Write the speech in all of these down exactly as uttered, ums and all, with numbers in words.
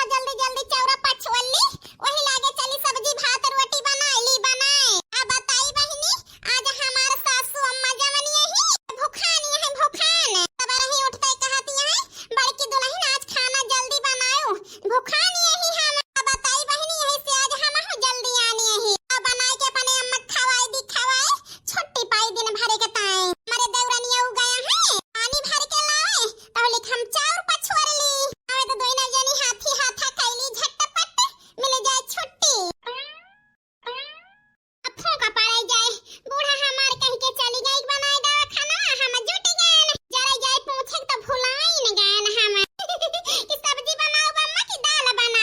जल्दी जल्दी चौरा पछुअली, वही लागे चली सब्जी भात रोटी बनाई ली बनाए। अब बताई बहिनी, आज हमार सासू अम्मा जवनी यही भुखानी है, भुखान। सबरही उठते कहती है, "बड़की दुलहिन, आज खाना जल्दी बनायो, भुखानी यही हम।" अब बताई बहिनी, यही से आज हम हो जल्दी आनी यही। अब बनाए के अपने अम्मा खवाई दी, खवाई, छुट्टी पाई दिन भरे के ताई। हमारे देवरनिया उ गया है, पानी भर के लावे, तहलिक हम चाउर पछुअर ली। आवे तो दोनों जनी हाथी हाथा कैली, झटपट मिल जाए छुट्टी। अब फूंका पड़े जाए, बूढ़ा हमार कह के चली गई बनाए दवा खाना, हम जुट गए। जरा जाए पूछे तो भुलाइन गए हम कि सब्जी बनाओ अम्मा कि दाल बनाओ।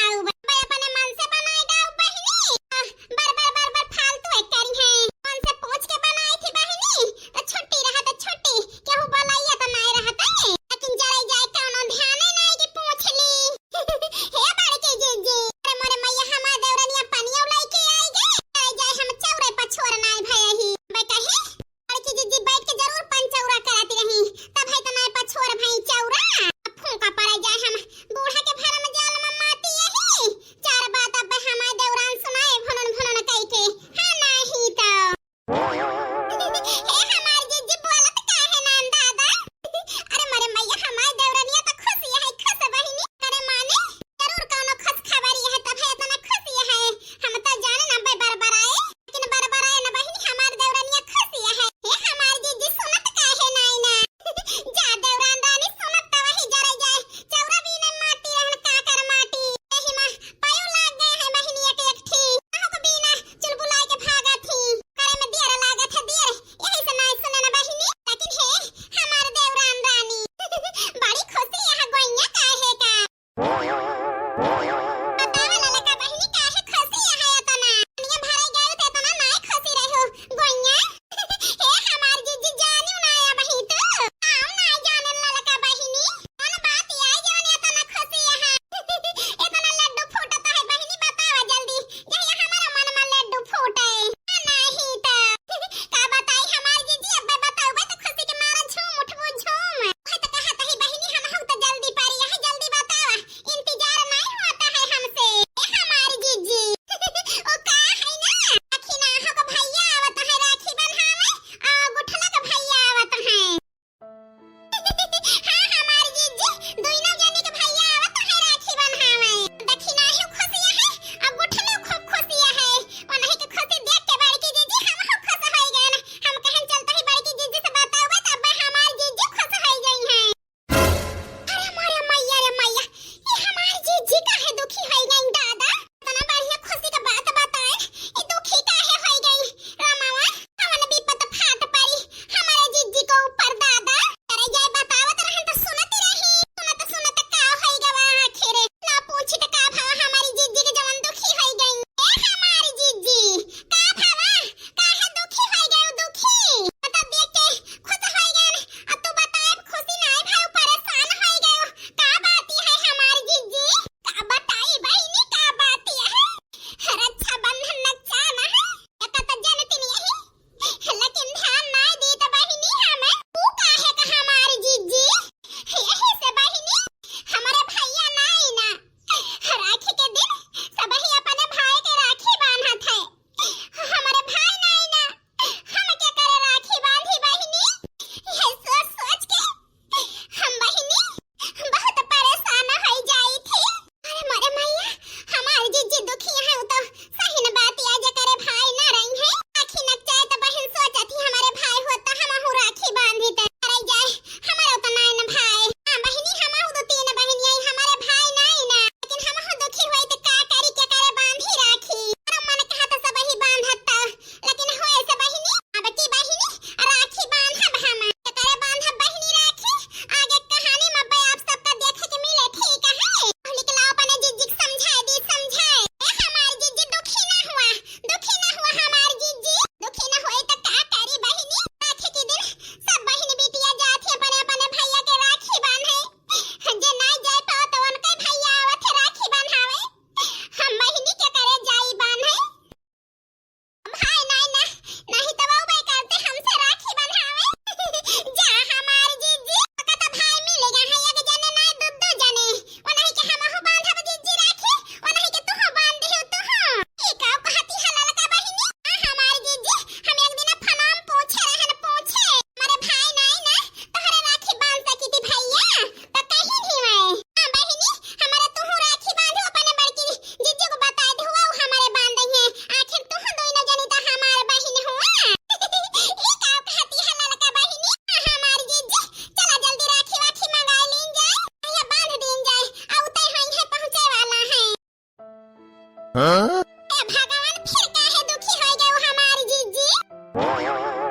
हाँ? ए भगवान, फिर काहे दुखी होइ गयो हमार जीजी?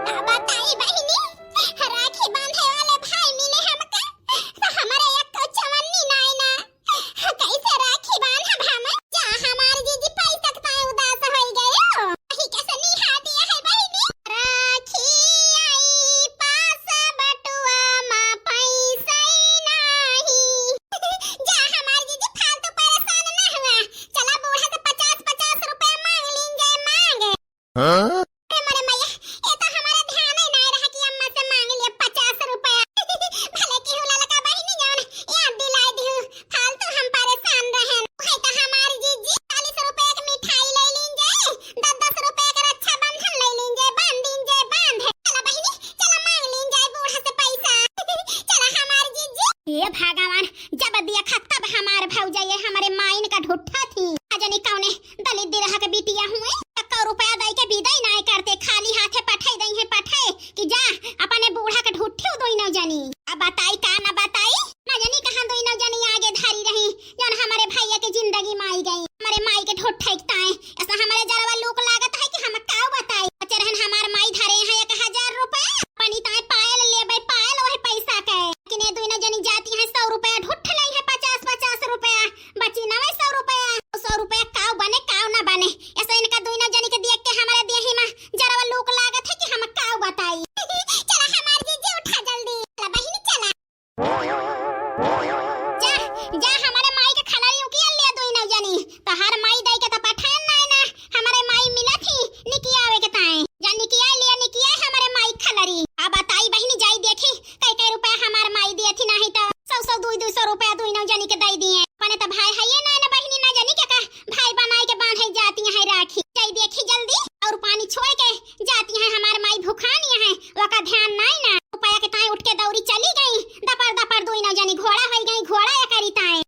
का बताई बहिनी, राखी बांधे वाले भाई मिले हमका, तो हमरे एको चवन्नी नाई ना। कैसे राखी बांधब हम? जा हमार जीजी पैसा के ताई उदास होइ गयो। वही कैसे निहा दिया है बहिनी। राखी आई पास बटुआ मा पैसा नाही। जा हमार जीजी फालतू परेशान ना हुआ। चला बूढ़ा से पचास पचास रुपया मांग लीन जाए, मांग। हाँ? अरे मोरे मैया, ये तो हमारा ध्यान ही नहीं रहा कि अम्मा से मांग लिया पचास रुपया। भले केहू ललका बहिनी जौन याद दिलाई दिहु, फालतू हम परेशान रहन। है तो हमार जीजी चालीस रुपया के मिठाई ले लीन जाए, दस दस रुपया के रक्षाबंधन ले लीन जाए, बांध दीन जाए, बांध। चला बहिनी, चला मांग लीन जाए बूढ़ा से पैसा। चला हमार जीजी। हे भगवान, जब देखा तब हमार भौजाई हमरे माइन का ढुट्ठा थी। ना जानी कौने दलित दिरहा के बिटिया हुए, एको रुपया दई के बिदाई नाय करते, खाली हाथे पठाई दई है, पठाए कि जा अपने बूढ़ा के ढुट्ठियो दोई ना जानी। अब बताई का ना बताई, ना जानी कहाँ दोई ना जानी आगे धरी रही, जौन हमरे भैया के जिंदगी मा आई गई, हमरे माई के ढुट्ठा एकताए। ऐसा हमरे जरवा लोक लागत है कि हम काव बताई। बचे रहन हमार माई धरे है एक हजार रुपया, अपनी ताए पायल लेबे, पायल वही पैसा के, लेकिन ये दोई ना जानी जाती है सौ रुपया ढुट्ठ लई है, पचास पचास रुपया, बची नवे सौ रुपया। सौ रुपया काव बने, काव ना बने, ऐसा इनका दुइनो जनी के देख के हमारे देही मा जरवा लोक लागत है कि हम काव बताई। चला हमार जीजी उठा जल्दी, चला बहिनी चला। जा, जा हमारे माई के खलरी उकिया लिया दुइनो जनी, तोहार माई दाई के तो पठान नाय ना, हमारे माई मिला थी निकियावे के ताए। जा निकिया लिया, निकिया हमारे माई खलरी। अब बताई बहिनी, जाई देखी कई कई रुपया हमार माई दिए थी, नाही तो सौ सौ दुई दुई सौ रुपया दुइनो जनी के दई दिए। अपने तो भाई है ये ना, ना बहिनी, ना जानी के का भाई बनाई के बांधे जाती है राखी। जाई देखी जल्दी और पानी छोड़ के जाती है हमार माई भुखानी है, वका ध्यान नाई ना। रुपया के ताई उठ के दौड़ी चली गई, दपर दपर दुइनो जनी घोड़ा होई गई, घोड़ा या करी ताई।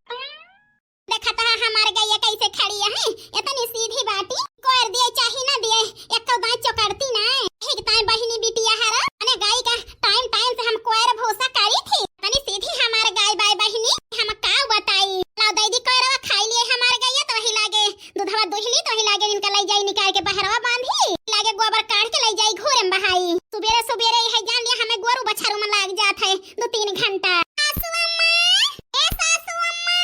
देखत है हमार गैया कैसे खड़ी है, इतनी सीधी बाटी, कोर दिए चाही ना दिए, एको दाई चोकरती ना। ठीक ताई बहिनी बिटिया हरा, अने गाय का टाइम टाइम से हम कोर भूसा करी थी, तनी सीधी हमार गाय बाय बहिनी, हम का बताई। लाओ दई दी कोरवा खाई लिए हमार गैया तो वही लागे, दूधवा दुहली तो वही लागे इनका लई जाई निकाल के बहरवा बांधी, लागे गोबर काढ़ के लई जाई घोरे में बहाई। सुबेरे सुबेरे यह जान लिया हमें गोरू बछरू में लाग जात है दो तीन घंटा। सासू अम्मा, ए सासू अम्मा,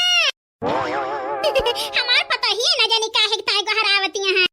हमार पतोहिए ना जानी काहे के ताई गोहरावती हैं।